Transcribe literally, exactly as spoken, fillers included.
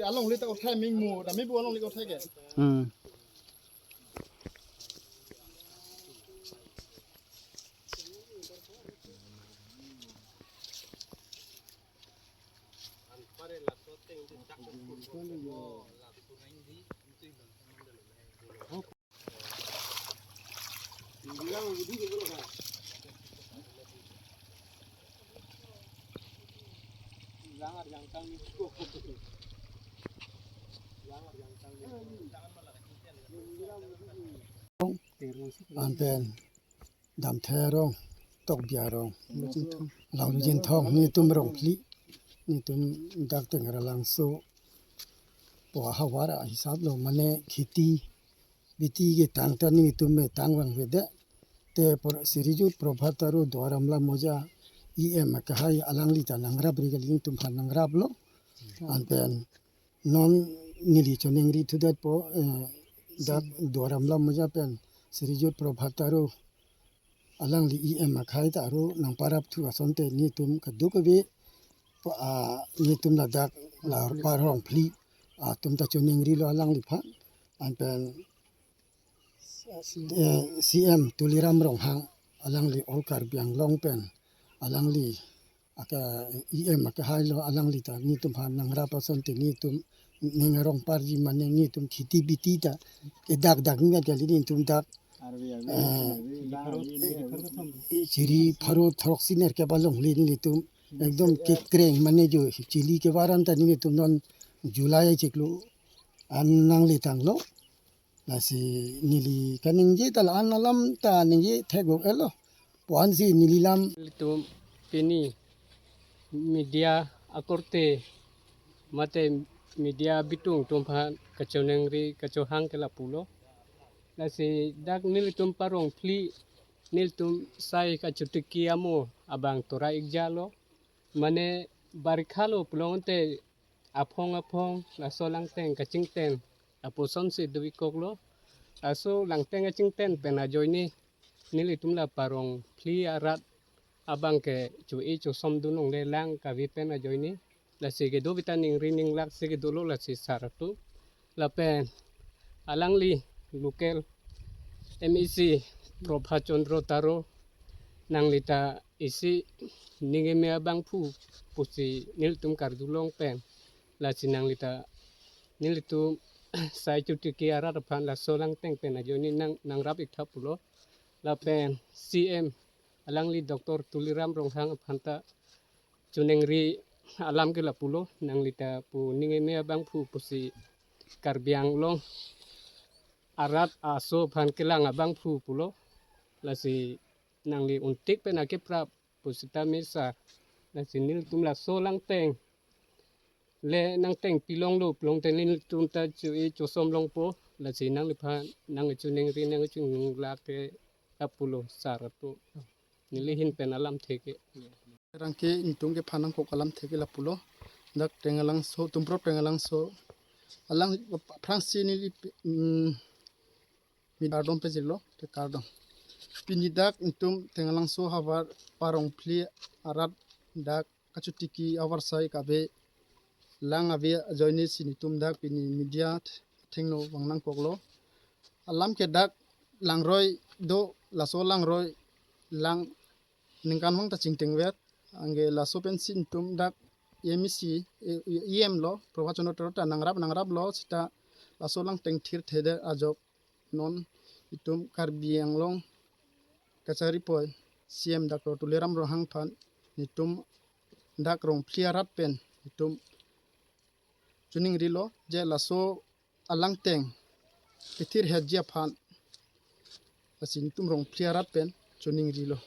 Alongle ta uthai ming mu, dami bu alongle uthai ke. Hmm. Anpen Damthe Rong, Tokbi Arong, Laulu Jinthong, netum rong phli, netum dak Tengralangso pu ahavar ahisap lo, mane kheti biti ketang ta netum me tang vangvedet. Te por Srijut Prabhat Taro Duar Amla Moja E M akehai, alangli ta nangrapri kali, netum aphan nangraplo. Anpen non neli choningri thudet po, eh, dak Duar Amla Moja pen Srijut Prabhat Taro alangli E M akehai ta aro nangparap thu asonte netum kadokave pa, ah, netum ladak la parong phli atum ta choningrilo alangliphan. Anpen eh, C M Tuliram Ronghang, alangli all Karbi Anglong pen, alangli aka E M akehai lo, alangli ta netum aphan nangrap asonte netum ning arong parji, mane netum kheti biti ta edak dak ngat kali, netum dak, eh, chiri pharo throksi nerkep alongle netum ekdom kekreng, mane jo chili kevaran ta netum non July chiklo an nangle tanglo. Lasi neli kaningje ta la-an alam ta ningje thek-ok-etlo. Puansi neli lam. Nelitum pini media akorte mate media bitung atum aphan kachoningri kachohang ke lapulo. Lasi dak nelitum parong phli, nelitum sai kachotiki amo abang tora ikjalo. Mane barikha lo pulote aphong aphong laso langteng kachingten apusonsi do-ikoklo. Laso langteng kachingten pen ajoine nelitum la parong phli arat abang ke cho-e chosom dun longle lang kave pen ajoine. Lasi kedo bita ningri ninglak si kedolo lasi sar atum. Lapen alangli local M A C Prabhat Chandra Taro, nangli ta isi ning eme abangphu pusi nelitum karjulong pen, lasi nangli ta nelitum sai chotiki arat aphan laso langteng pen ajoine nang, nangrap iktha pulo. Lapen C M alangli Doctor Tuliram Ronghang aphan ta choningri alam ke lapulo, nangli ta pu ning eme abangphu pusi Karbi Anglong arat aso aphan kelang abangphu pulo. Lasi nangli untik pen akeprap pusita mesa. Lasi nelitum laso langteng le nangteng pilonglo pulote nelitum ta cho-e chosom longpo. Lasi nangliphan nangchoningri nangchoningri lake lapulo sar atum. Neli ahin pen alamthe ke. Rangke netum kephan nangkok alamthe ke lapulo. Dak Tengalangso, Tumprop Tengalangso. Alang aphrangsi neli, mm, mi kardom pejirlo, te kardom. Pini dak netum Tengalangso havar parong phli arat dak kachotiki avarsai kave lang ave ajoine si netum dak pini media athengno vang nangkoklo. Alam ke dak langroi do, laso langroi lang ningkan vang ta chingtengvet. Anke laso pensi netum dak M A C, E M lo, Prabhat Chandra Taro ta nangrap nangraplo sita laso langteng thirthedet ajok non itum Karbi Anglong kachari poi C M Doctor Tuliram Ronghang aphan netum dak rong phli arat pen netum choningrilo je laso alangteng kethirhetji aphan. Lasi netum rong phli arat pen choningrilo.